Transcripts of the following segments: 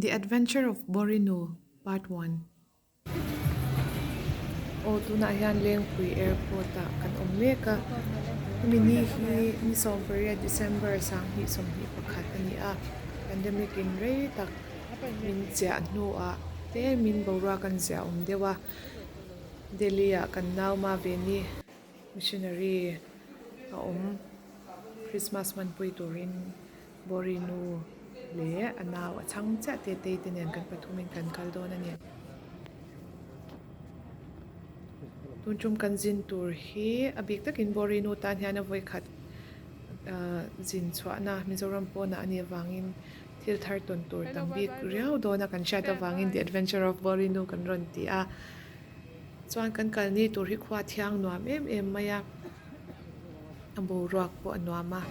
The Adventure of Borinu Part 1 Aw tunah hian Lengpui Airport ah kan awm mek a, hemi ni hi ni 18 December 2021 a ni a, pandemic in rei tak min chiah hnuah tlemin boruak an ziah awm deuh a, Delhi ah kan nau ma ve ni missionary a awm Christmas hmanpui turin Bawri nu leh a nau a chhang chiah te tei te nen kan pathumin kan kal dawn a ni. Tun tum kan zin tur hi a bik takin Bawri nu tan hian a vawikhat ahh zin chhuahna Mizoram pawnah a nih avangin thil thar tawn tur tam bik riau dawn a kan hriat avangin The Adventure of Bawri nu kan rawn ti a. Chuan kan kalni tur hi khua thiang nuam em em mai a. A boruak pawh a nuam a,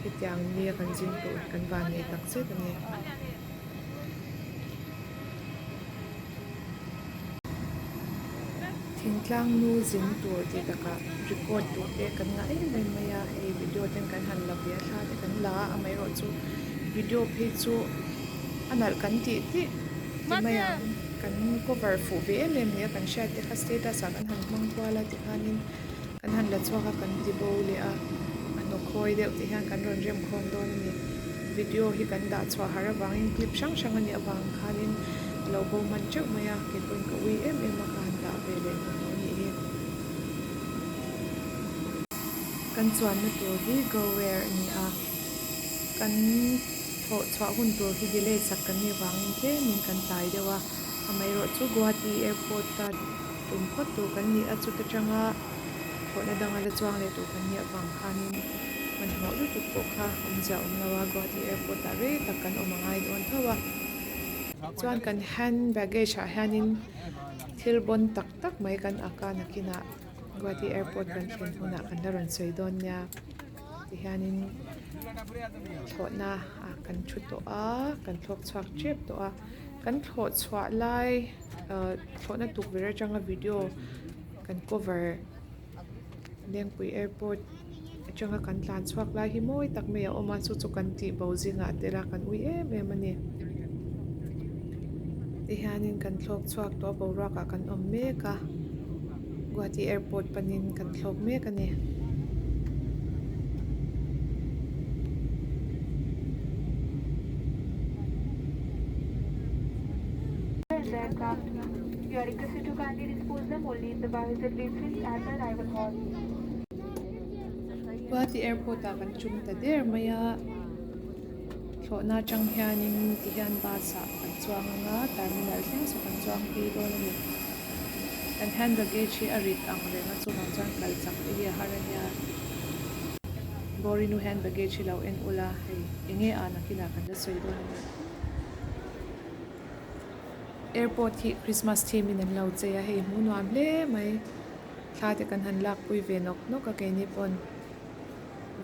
hetiang nia kan zin tur hi kan van nei tak zet a ni. Thingtlang nu zin tur tih takah record duh te kan ngah em em mai a, hei video ten kan han la ve a, thla te kan la a, amaherawhchu video phei chu a nalh kan tih tih ti mai ang, kan cover fuh ve em em nia kan hriat te kha status ah kan han hmang kual a tikhanin. Kan han la chhuak a, kan ti bo leh a, a hnawkhawi deuh tih hian kan rawn rem khawm dawn a ni. Video hi kan dah chhuah har avangin clip hrang hrang a nih avang khanin a lo bo hman teuh mai a, kei pawhin ka ui em em a, ka han dah ve leh hnuhnawh a nih hi. Kan chuanna tur hi Go Air a ni a, kan thlawh chhuah hun tur hi delay sak kan nih avangin tlemin kan tlai deuh a, amaherawhchu Guwahati Airport-a Tum phawt tur kan ni a, chuta tanga thlawhna danga la chuang leh tur kan nih avang khanin hmanhmawh lutuk pawh kha awmzia awm lo a, Guwahati Airport ah rei tak kan awm a ngai dawn tho a. Chuan kan hand baggage ah hianin thil bawn tak tak mai kan ak a, nakinah Guwahati Airport kan thlen hunah kan la rawn sawi dawn nia. Tihianin thlawhna ah kan thu tawh a, kan thlawk chhuak tep tawh a, kan thlawh chhuah lai. Thlawhna tukverh atanga video kan cover Lengpui airport atanga kan tlan chhuak lai hi mawi tak mai a awm a chu chu kan tih bo zingah tel a kan ui em em a ni tihianin kan thlawk chhuak tawh a boruak ah kan awm mek a Guwahati airport panin kan thlawk mek a ni. Guwahati airport ah kan tum ta der mai a, thlawhna atang hianin tihian bus ah kan chuang anga terminal thleng saw kan chuang phei dawn a ni. Kan hand luggage hi a rit ang reng a chuvang chuan kal chak te hi a har a nia. Borinu hand baggage hi lo en ula hei enge a nakinah kan la sawi dawn a ni. Airport hi Christmas theme in an lo chei a hei hmuh nuam hle mai thla te kan han lakpui ve nawk nawk a keini pawn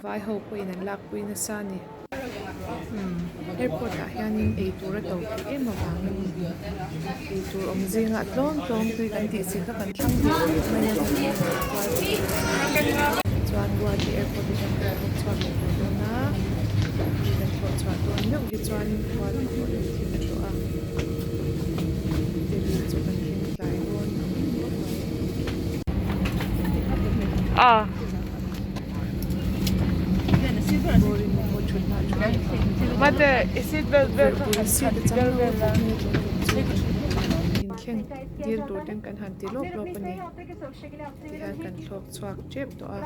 vai ho pawhin an lakpui nasa a ni. Airport ah hianin eitur a to theih em avangin eitur awm zingah tlawm tlawm tui kan tih chi kha kan thlang ve tawp mai a chuan Guwahati airport atang kan thlawk chhuak leh tawh dawn a kan thlawh chhuah dawn meuh hi chuan khua te pawh a lo thim tawh a Delhi chu kan thleng tlai dawn ang khawp mai. Inthleng dil tur ten kan han ti lawp lawp a ni tihian kan thlawk chhuak tep tawh a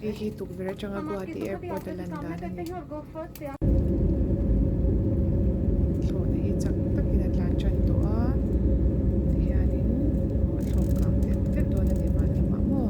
hei hi tukverh atanga Guwahati airport a lan dan a ni thlawhna hi chak takin a tlan tan tawh a tihianin aw a thlawk kang telh telh dawn a ni van lamah maw.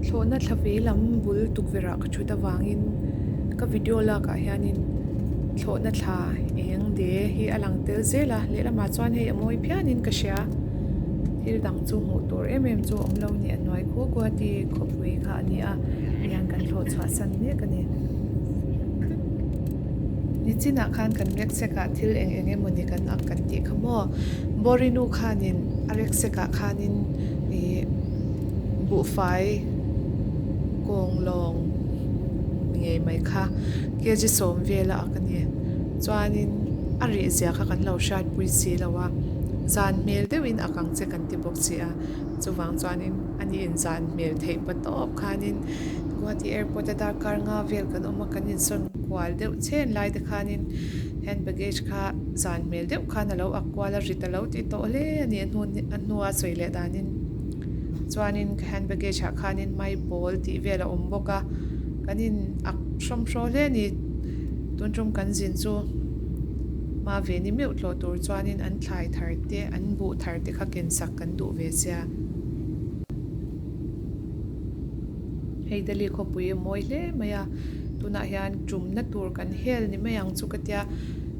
Thlawhna thla vei lam bul tukverh ah ka thut avangin ka video lak ah hianin thlawhna thla eng de hi a lang tel zel a lehlamah chuan hei a mawi phianin ka hria thil dang chu hmuh tur em em chu a awm lo a ni a hnuai khu Guwahati khawpui kha a ni a tihian kan thlawh chhuah san mek a ni. Nichinah khan kan rucksack ah thil eng eng emawni kan ak kan tih kha maw? Borinu khanin a rucksack ah khanin ih buhfai kawng lawng ngei mai kha kg sawm vel a ak a ni. Chuanin a rih zia kha kan lo hriatpui si lo a, zan hmel deuhin ak ang che kan ti bawk si a. Chuvang chuanin a ni inzan hmel theih pa tawp khanin Guwahati airport a darkar nga vel kan awm a, kan insawn kual deuh chhen lai te khanin hand baggage kha zan hmel deuh khan a lo ak kual a, rit a lo ti tawh hle a ni a hnu a hnua sawi leh danin. Chuanin ka hand baggage ah khanin maipawl tih vel a awm bawk a, kan in ak hrawm hraw hle a ni. Tun tum kan zin chu hma ve ni meuh tlawh tur chuanin an thlai thar te, an buh thar te kha ken sak kan duh ve sia. Hei Delhi khawpui a mawi hle mai a, tunah hian tumna tur kan hel ni mai ang chu ka tia,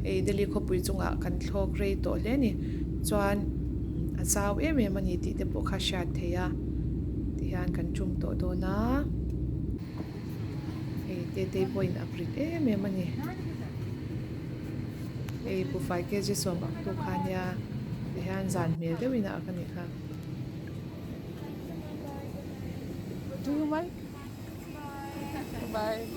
hei Delhi khawpui chungah kan thlawk rei tawh hle a ni. Chuan a zau em em a ni tih te pawh kha hriat theih a, tihian kan tum tawh dawn a. Hei Tetei pawhin a rit em em a ni. Hei buhfai kg sawm ak tu kha nia tihian zan hmel deuhin a ak a nih kha. Do you like? Bye.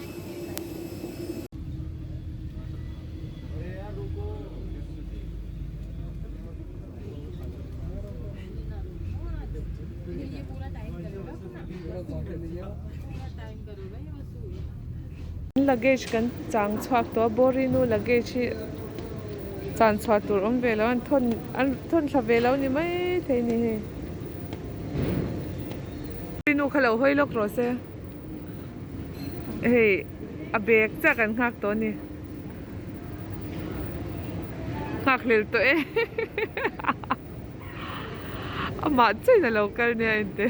Luggage kan chang chhuak tawh a Borinu luggage hi chan chhuah tur awm ve lo an thawn an thawn thla ve lo ni mai thei a ni hei. Borinu kha lo hawi lawk rawh se hei a bag chiah kan nghak tawh a ni. Nghak hlel tawh e amah chiahin a lo kal nia inte.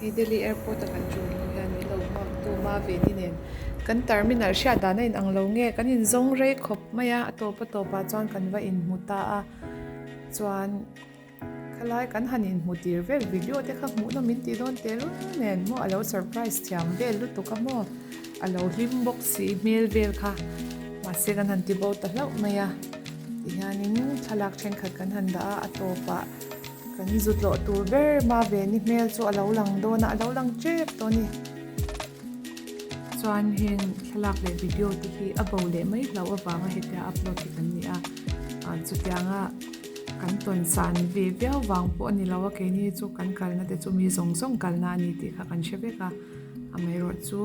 Hei Delhi airport a kan ṭum hnu hian min lo hmuak tu ma ve ni nen kan terminal hriat dan a inang lo nge kan inzawng rei khawp mai a a tawp a tawpah chuan kan va inhmu ta a chuan khalai kan han inhmu tir vel video te kha hmuh nawm min tih dawn tehlul nen maw a lo surprise thiam vel lutuk a maw a lo hlim bawk si hmel vel kha mahse kan han ti bo ta hlauh mai a tihianin thlalak thenkhat kan han dah a a tawpah. Kan zu tlawh tur ber ma ve ni hmel chu a lo lang dawn a, a lo lang tep tawh a ni. Chuan heng thlalak leh video te hi a bo leh mai hlauh avanga hetia upload hi kan ni a, chutianga kan tawn san ve viau vang pawh a ni lo a, keini chu kan kalna te chu mi zawng zawng kalna a ni tih kha kan hre vek a, amaherawh chu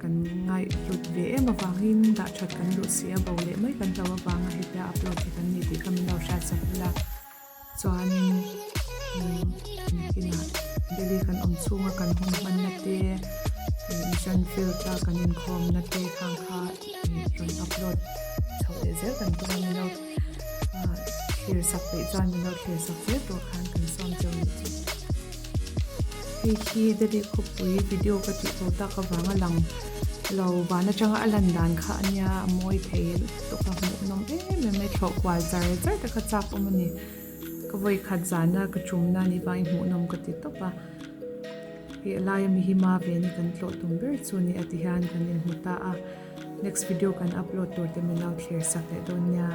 kan ngaihhlut ve em avangin dah that kan duh si a, bo leh mai kan hlauh avanga hetia upload hi kan ni tih kha min lo hriatsak ila. Chuanin nakinah Delhi kan awm chhunga kan hun hmanna te mission field a kan inkhawmna te khang kha rawn upload chhoh leh zel kan tum a ni lo thlir sak peih chuan min lo thlir sak zel tur khan kan sawm cheu a nih chu. Hei hi Delhi khawpui video ka tih tawh tak avanga lang lo van atanga a lan dan kha a nia a mawi thei lutuk a hmuhnawm em em mai thlawh kual char char te kha chak awm a ni ka vawi khat zana ka tumna a nih vangin hmuhnawm ka ti tawp a hei a laia mi hi ma ve ni kan tlawh tum ber chu a ni a ti hian kan inhmu ta a next video kan upload tur te min lo thlir sak leh dawn nia.